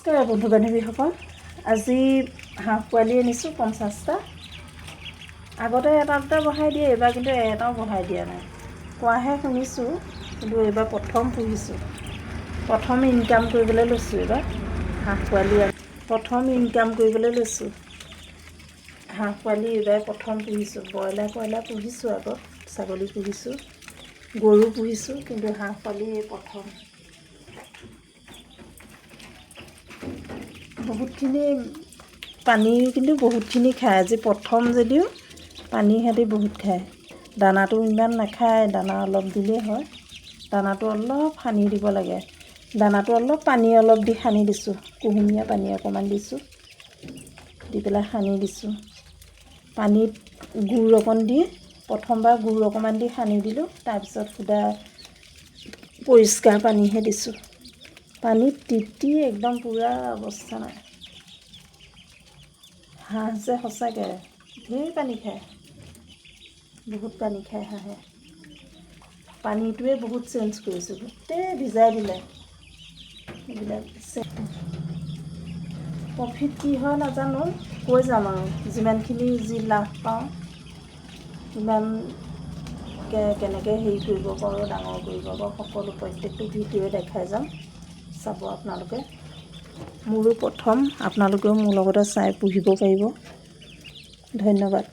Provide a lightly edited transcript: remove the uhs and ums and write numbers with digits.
নমস্কাৰ বন্ধু বান্ধৱীসকল। আজি হাঁহ পোৱালি আনিছোঁ 50টা। আগতে এটা দুটা বঢ়াই দিয়ে, এইবাৰ কিন্তু এটাও বঢ়াই দিয়া নাই। কোৱাহে শুনিছোঁ, কিন্তু এইবাৰ প্ৰথম পুহিছোঁ, প্ৰথম ইনকাম কৰিবলৈ লৈছোঁ। এইবাৰ হাঁহ পোৱালি প্ৰথম ইনকাম কৰিবলৈ লৈছোঁ। হাঁহ পোৱালি এইবাৰ প্ৰথম পুহিছোঁ। ব্ৰইলাৰ, কয়লাৰ পুহিছোঁ আগত, ছাগলী পুহিছোঁ, গৰু পুহিছোঁ, কিন্তু হাঁহ পোৱালি এই প্ৰথম। বহুতখিনি পানী কিন্তু বহুতখিনি খায়। আজি প্ৰথম যদিও পানী সিহঁতি বহুত খায়। দানাটো ইমান নাখায়, দানা অলপ দিলেই হয়। দানাটো অলপ সানি দিব লাগে। দানাটো অলপ পানী অলপ দি সানি দিছোঁ, কুহুমীয়া পানী অকণমান দিছোঁ, দি পেলাই সানি দিছোঁ। পানীত গুৰ অকণ দি, প্ৰথমবাৰ গুৰ অকণমান দি সানি দিলোঁ, তাৰপিছত সুদা পৰিষ্কাৰ পানীহে দিছোঁ। পানীত তিতি একদম পূৰা অৱস্থা নাই। হাঁহ যে সঁচাকৈ ঢেৰ পানী খায়, বহুত পানী খায় হাঁহে। পানীটোৱে বহুত চেঞ্জ কৰিছোঁ, গোটেই ভিজাই দিলে এইবিলাক। প্ৰফিট কি হয় নাজানো, কৈ যাম আৰু যিমানখিনি যি লাভ পাওঁ, কিমান কেনেকৈ হেৰি কৰিব পাৰোঁ, ডাঙৰ কৰিব পাৰোঁ, সকলো প্ৰত্যেকটো ভিডিঅ' দেখাই যাম, চাব আপোনালোকে। মোৰো প্ৰথম, আপোনালোকেও মোৰ লগতে চাই পুহিব পাৰিব। ধন্যবাদ।